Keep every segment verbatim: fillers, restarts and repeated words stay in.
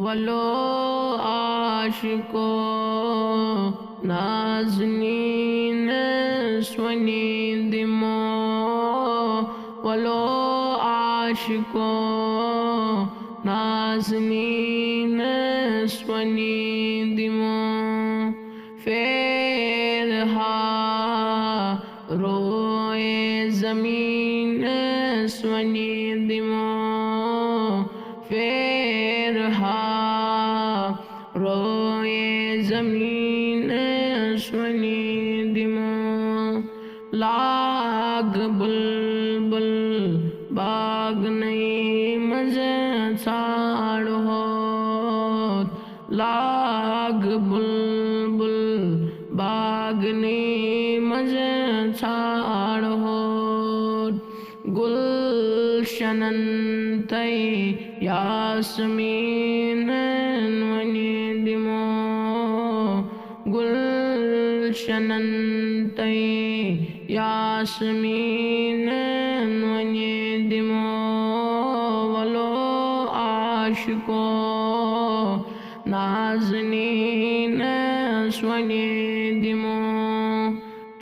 ولو عاشقو نازنینس ونی دمو، ولو عاشقو نازنینس ونی دمو۔ پھیرہا روئے زمینس ونی دمو، پھیرہا روئے زمینس ونی دمو۔ لاگ بلبل باغ نئی منز ژھانڈ ہوت، لاگ بلبل باغ نئی منز ژھانڈ ہوت۔ گلشنن تئی یاسمینن ونی دمو، گلشنن تئی یاسمینن ونی دمو۔ ولو عاشقو نازنینس ونی دمو۔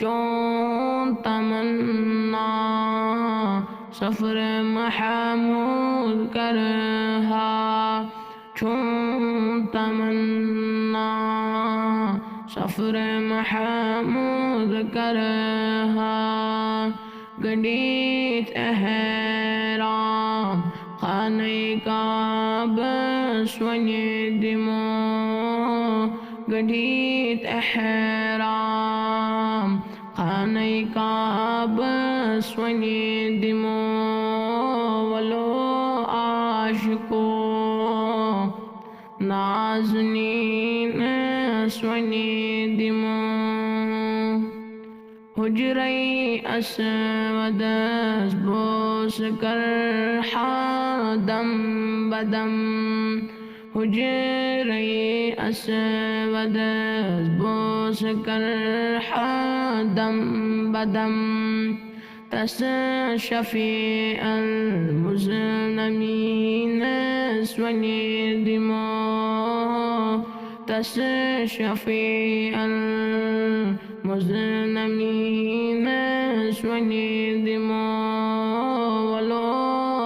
چون تمنا سفر محمود کرہا، چون تمنا سفر محمود کرہا۔ گنڈیت احرام خانہ کعبس ونی دمو، گنڈیت احرام خانہ کعبس ونی دمو۔ ولو عاشقو نازنینس ونی دمو۔ حجرہ اسودس بوس کرہا دم بدم، حجرہ اسودس بوس کرہا دم بدم۔ تس شفیع المذنبینس ونی دمو، تس شفیع المذنبینس ونی دمو۔ ولو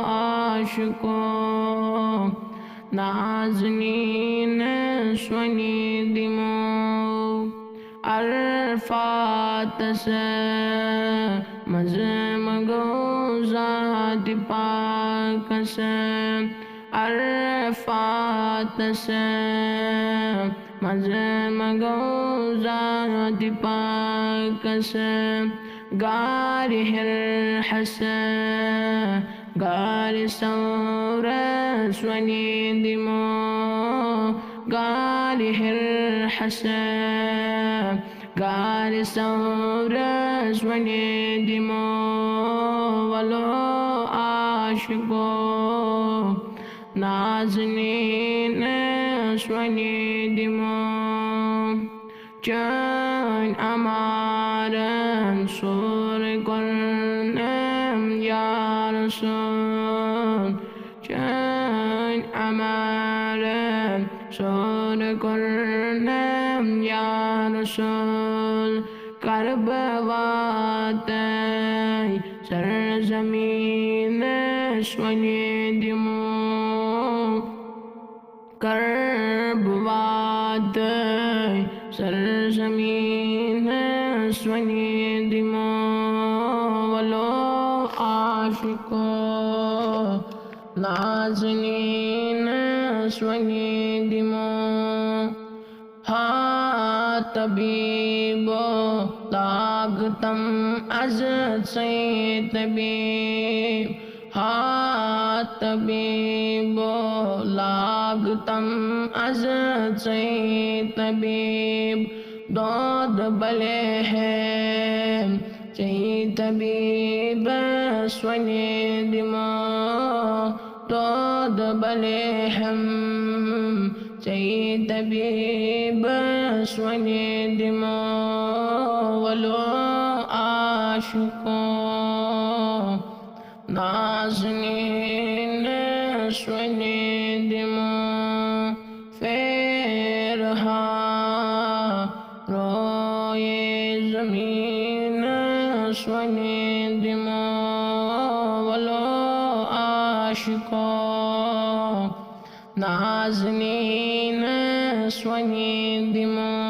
عاشقو نازنینس ونی دمو۔ عرفاتس منز مگو ذات پاکس، عرفاتس منز مگو ذات پاکس۔ غار حرہس غار ثورس ونی دمو، غار حرہس غار ثورس ونی دمو۔ ولو عاشقو نازنینس ونی دمو۔ چٲنۍ عمارن سور کوٚرنم یا رسول، چٲنۍ عمارن سور کوٚرنم یا رسول۔ کر بہٕ واتہٕ سرزمینس ونی دمو، کر بہٕ واتہٕ سرزمینس ونی دمو۔ ولو عاشقو نازنینس ونی دمو۔ ہا طبیبو لاگ تم از ژے طبیب، ہا طبیبو لاگ تم از ژے طبیب۔ دود بلے ہے ژے طبیبس ونی دمو، دود بلے ہم ژے طبیبس ونی دمو۔ ولو عاشقو نازنینس ونی دمو۔ سۄنہِ دِمو ولو عاشقو، نازنیٖنس وۄنۍ دِمو۔